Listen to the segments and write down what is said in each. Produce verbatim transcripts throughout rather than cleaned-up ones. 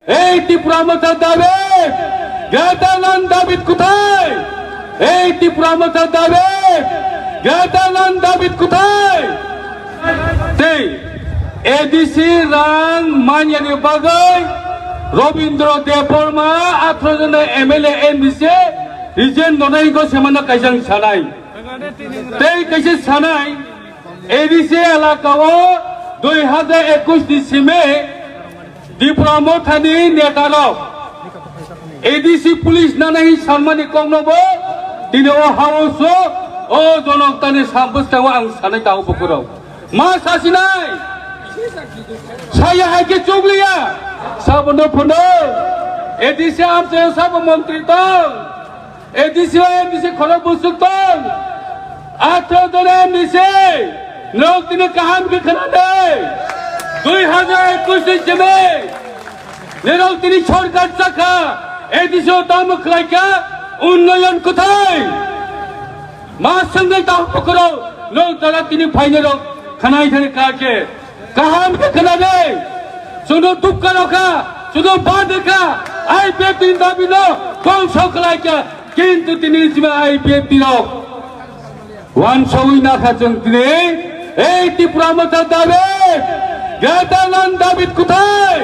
Ei Tipra Motha David, Greater Nanda David kuthai? Ei Tipra Motha David, Greater Nanda David kuthai? Tei A D C rang manyani bagwi Robindra Debbarma atharo jona M L A M D C reject nonai go semana kaisa sanai. Tei kaisa sanai, A D C elaka o dui hazar ekush ni simi Tipra Mothani netarok A D C police nanai sanmani kokno bo tini o house o, o jonok tani sam bwskango ang sanai tao bukurok. Ma sasinai? Saya hai khe chukliya. Sabono phono A D C amchaio sabo montri tong. A D C o M D C khorok busuk tong. Atharo jon M D C. Norok tini kaham khe khna de. Dui hazar ekush ni simi norok tini sorkar chakha. A D C o tamo khlaikha? Unnoyon kuthai? Ma swngnai tamo bukurok, norok jara tini phainairok khnai thani kha khe. Kaham khe khna de. Chwngno dukha rokha, chwngno badikha, I P F T ni dabi no dhongso khlaikha, kintu tini sima I P F T rok wansogwi nakha chwng tini, ei Tipra Motha David, Greater Nanda David kuthai?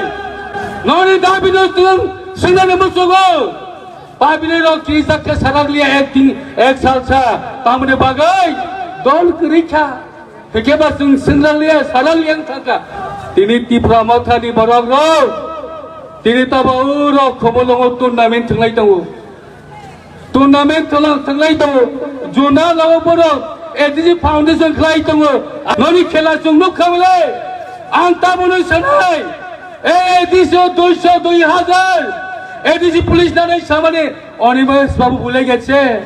Noni dabi no chwng swngnani muchungo. Public rok kijak khe sarakliya ek din, ek salsa, tamoni bagwi dol kwrwi kha. Hwnkhe ba chwng swngraliya, saraliya wng thangkha. Tini Tipra Mothani borok rok, tini tobo o rok Khumulwngo tournament thwnglai tongo. Tournament thwlang thwnglai tongo. Juna lao borok A D C foundation khlai tongo. Noni khela chwng nukha bole. Ang taboni sanai. A D C o duiso, dui hazar A D C police nanai samani Animesh Babu bhule getse.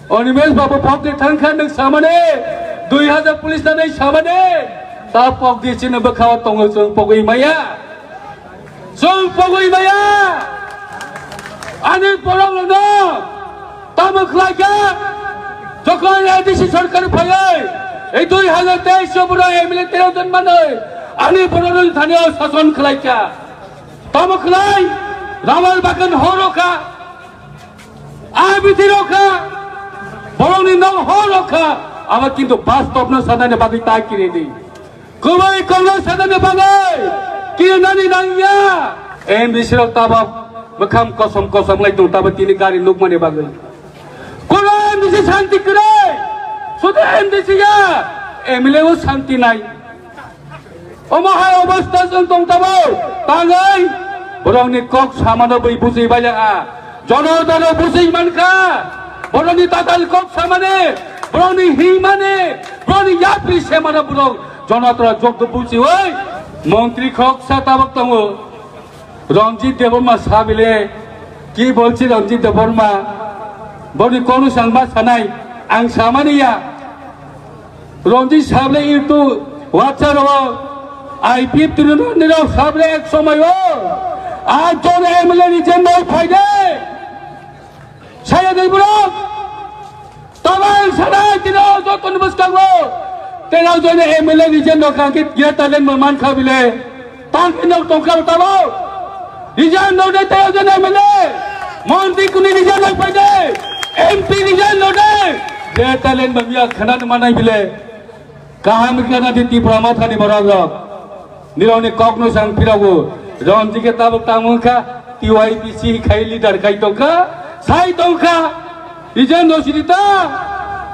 Animesh Babu pokdi thangkha nwng samani, dui hazar police nanai samani, ta pokdi chini bwkhao tongo chwng pogwi maya. Chwng pogwi maya. Ani borok rokno tamo khlaikha, jokhon A D C sorkar phaiwi, ei dui hazar teis o borok M L A tero jon manwi, ani borok rok thani o sason khlaikha. Tamo khlai, Ramal Bagan horo kha. Ai bithi rokha, borokni nok hor rokha, abo kintu bastobno sanani bagwi ta kiri di. Kwbai kokno sanani bagwi kirinani nangya. M D C rok tabok mwkhang kosom kosom lai tong, tabok tini gari nukmani bagwi. Kono M D C santi kwrwi, sudu M D C ya, M L A o santi nai. Omo hai obostha chwng tong tabok, tangwi borokni kok samano bui bujui bailak a. Jonotano bujui mankha, borokni tatal kok samani, borokni himani, borokni yapri semano borok jonotano jokdo bujiwi montri khoroksa tabok tongo. Ranjit Debbarma sabile, ki bolchi Ranjit Debbarma? Boni kono sangma sanai, ang samani ya. Ranjit sabile itu WhatsApp ro, I P F T ni rok sabile ek somoi o. Ajon M L A ni jendai phaide. Saya dei borok. Tabang sana tino jotoni bwskango. Tino jone M L A ni je nokha khe gya talen mo man kha bile. Tang khe nok tong kha tabo. Resign no de tino jone M L A. Montri kuni resign no pai de. M P resign no de. Gya talen mo ya khana manai bile. Kaham khe na di Tipra Mothani borok rok. Nirokni kokno sang phirago. Ranjit khe tabuk tamo wngkha, T Y P C khai leader khai tongkha, sai tongkha. Ije no sidi ta.